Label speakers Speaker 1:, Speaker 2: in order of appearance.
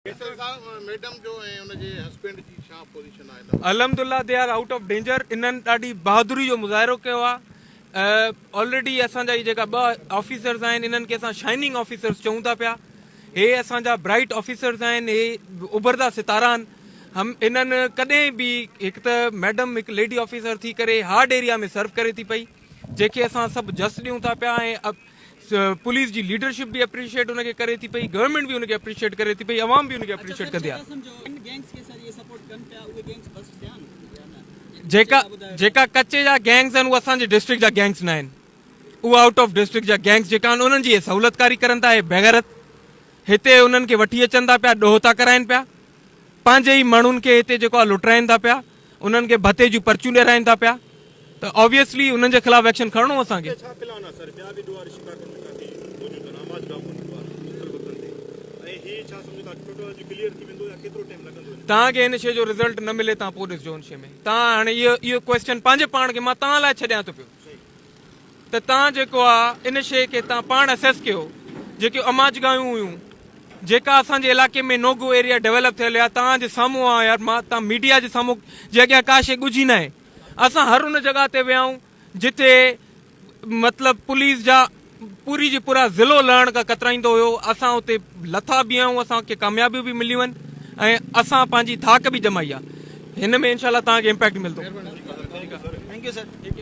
Speaker 1: قيصر صاحب ميڊم جو ۽ ان جي هسبينڊ جي ڇا پوزيشن آهي هن وقت؟
Speaker 2: الحمدلله they are out of danger انهن ڏاڍي بهادري جو مظاهرو ڪيو آهي آلريڊي اسان جا هي جيڪا ٻه آفيسرز آهن انهن کي اسان شائننگ آفيسرز چئون ٿا پيا هي اسان جا برائيٽ آفيسرز آهن هي اڀردا ستارا آهن هم انهن ڪڏهن به هڪ ته ميڊم هڪ ليڊي آفيسر ٿي ڪري هارڊ ايريا ۾ سرو ڪري ٿي پئي جنهن کي اسان سڀ جس ڏيون ٿا پيا ۽ پوليس جي ليڊرشپ به اپريشيئيٽ ان کي ڪري ٿي پئي گورنمينٽ به ان کي اپريشيئيٽ ڪري ٿي پئي عوام به ان کي اپريشيئيٽ ڪندي آهي. جيڪا جيڪا ڪچي جا گينگز آهن اهي اسان جي ڊسٽرڪٽ جا گينگز نه آهن اهي آئوٽ آف ڊسٽرڪٽ جا گينگز جيڪا آهن انهن جي اهي سهولتڪاري ڪرن ٿا اهي بيغيرت هتي انهن کي وٺي اچن ٿا پيا ڏوهه ٿا ڪرائن پيا پنهنجي ئي ماڻهن کي هتي جيڪو آهي لٽرائن ٿا پيا انهن کي ڀتي جون پرچيون ڏيارائن ٿا پيا ته آبويسلي انهن جي خلاف ايڪشن کڻڻو اسان کي.
Speaker 3: ڇا پلان آ سر ٻيا به ڏوهاري شڪارپور ۾ ڪافي موجود آهن آماج گاهه کان ڏوهاري مختلف وقتن تي ۽ هي ڇا سمجهو ٿا ٽوٽل اڄ ڪليئر ٿي ويندو يا ڪيترو ٽائيم لڳندو هن ۾.
Speaker 2: توهان کي هن شي جو رزلٽ نه ملي توهان پوء ڏسجو هن شي ۾ توهان هاڻي اهو اهو ڪويسچن پنهنجي پاڻ کي مان توهان لاء ڇڏيان ٿو پيو ته توهان جيڪو آ ان شي کي توهان پاڻ اسيس ڪيو جيڪي اماج گاهيون هيون جيڪا اسان جي علائقي ۾ نو گو ايريا ڊيولپ ٿيل آ توهان جي سامهون آ يار مان توهان ميڊيا جي سامهون جي اڳيان ڪا شي ڳجهي ناهي اسان هر ان جڳهه تي ويا آهيون جتي مطلب پوليس جا پوري جي پورا ضلعو لهڻ کان ڪترائيندو هيو اسان اتي لٿا به آهيون اسان کي ڪاميابيون به مليون آهن ۽ اسان پنهنجي ٿاڪ به ڄمائي آهي هن ۾ انشاء الله توهان کي امپيڪٽ ملندو.
Speaker 4: Thank you sir.